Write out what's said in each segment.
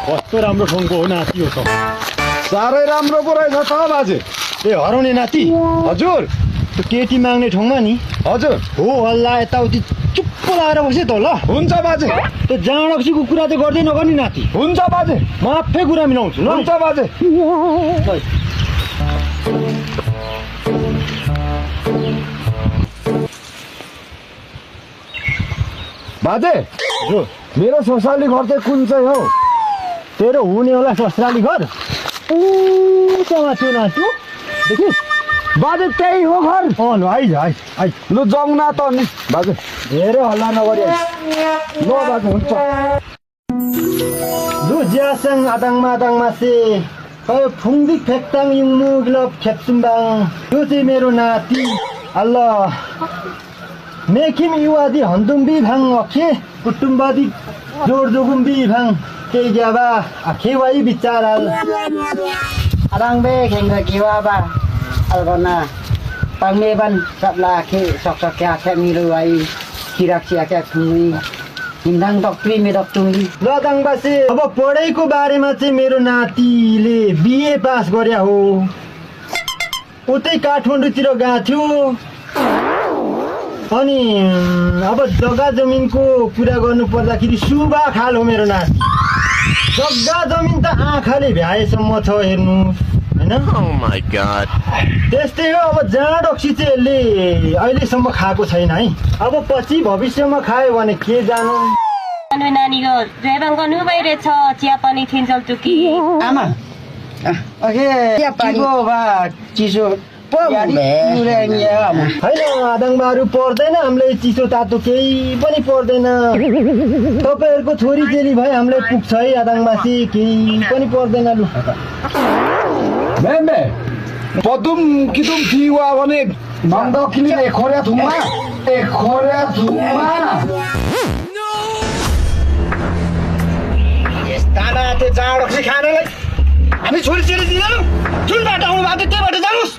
कस्तो राम्रो ठाउँको हो नाति हो त साह्रै राम्रो पो रहेछ त बाजे ए हराउने नाति हजुर त्यो केटी माग्ने ठाउँमा नि हजुर हो हल्ला यताउति चुप्प लागेर बस्यो त ल हुन्छ बाजे त्यो जाँडक्सीको कुरा चाहिँ गर्दै नगर्ने नाति हुन्छ बाजे म आफै कुरा मिलाउँछु ल हुन्छ बाजे बाजे जो मेरो ससुराली घर चाहिँ कुन चाहिँ हो तेरो हुने होला ससुराली घर उसँग त्यो नाति देखि बाजे त्यही हो घर ल आइज आइज आइज लु जाउँ न त नि बाजे धेरै हल्ला नगरी ल बाजे हुन्छ लु ज्यासङ आदाङमा आदाङमा से खै फुङदिक फेक्ताङ युङमु गिलप खेप्सुम्बाङ यो चाहिँ मेरो नाति अल्लाह मेकिम युवादी हन्दुम्बी भाङ अखे कुटुम्बादी जोडजोगुम्बी भाङ केही ग्याबा आखेवाई बिचाराल Arang be kengga kiwa ba algona pangmeban sapla ke sok kya kya miru ai kirak sia kya tumi hindang doktri me doktungli लदाङबासी अब पढाइको बारेमा चाहिँ मेरो नातिले बिए पास गर्या हो उतै काठमाडौँतिर गएको थियो अनि अब जग्गा जमिनको कुरा गर्नु पर्दाखेरि सुबा खाल हो मेरो नाति जग्गा जमिन त आँखाले भ्याएसम्म छ हेर्नु हैन Oh my god. त्यस्तै हो अब जाँडक्सी चाहिँ यसले अहिलेसम्म खाएको छैन है अब पछि भविष्यमा खायो भने के जानु नानीको ड्राइभर गर्नु भइरहेछ चियापानी थिन्छल टुकी ama oke ya panigo ba chiso po me ya ama होइन आदङबाहरू पर्दैन हामीलाई चिसो तातो केही पनि पर्दैन तपाईँहरूको छोरी चेली भए हामीलाई पुग्छ है आदङबासी केही पनि पर्दैन लु मेमे पदुम किदुम थिवा भने नन्द किली ए खोर्या थुमा यस्तामा त्यो जाँडक्सी खानलाई हामी छोरी चेली दिँदैनौँ जुन बाटो आउनु भएको त्यही बाटो जानुहोस्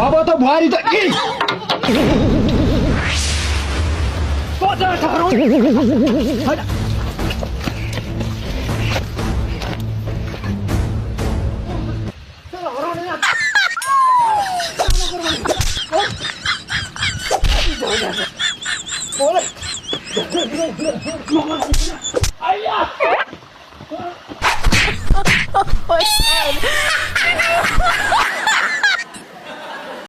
अब त बुहारी त Oh my god.